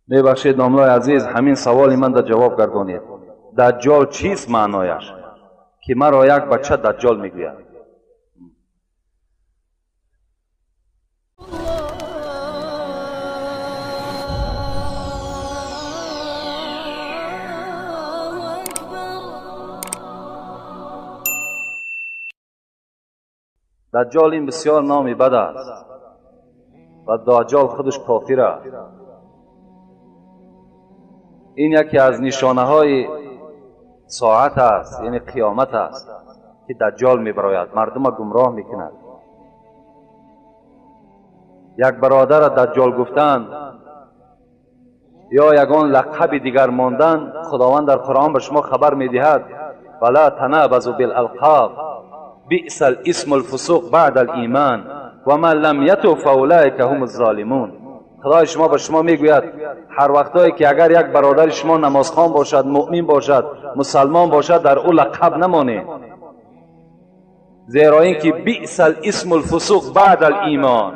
Мебахшед, домлаи азиз, ҳамин саволи ман да ҷавоб гардонед. Даҷҷол чист маънояш? Ки маро як бача даҷҷол мегӯяд. Даҷҷол ин бисёр номи бад аст ва даҷҷол худаш кофир аст. Ин яке аз нишонаҳои соат аст, яъне қиёмат аст, ки даҷҷол мебарояд, мардума гумроҳ мекунад. Як бародара даҷҷол гуфтан ё ягон лақаби дигар мондан, Худованд дар Қуръон ба шумо хабар медиҳад: вала танабазу билалқоб بئس الاسم الفسوق بعد الایمان و من لم یتب فاولئک هم الظالمون. خدای شما به شما میگوید هر وقتایی که اگر یک برادر شما نمازخوان باشد، مؤمن باشد، مسلمان باشد، در او لقب نمانید، زیرا اینکه بئس الاسم الفسوق بعد الایمان.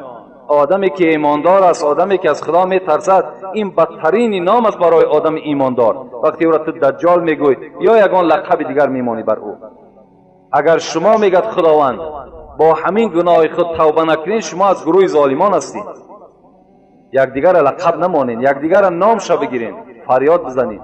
آدمی که ایماندار است، آدمی که از خدا میترسد، این بدترین نام است برای آدم ایماندار. وقتی او را تو دجال میگوی یا یگان لقب دیگر میمانی بر او. اگر شما میگد خداوند با همین گناه خود توبه نکنید، شما از گروه ظالمان هستید. یکدیگر را لقب نمانید، یکدیگر را نامش بگیرین، فریاد بزنید.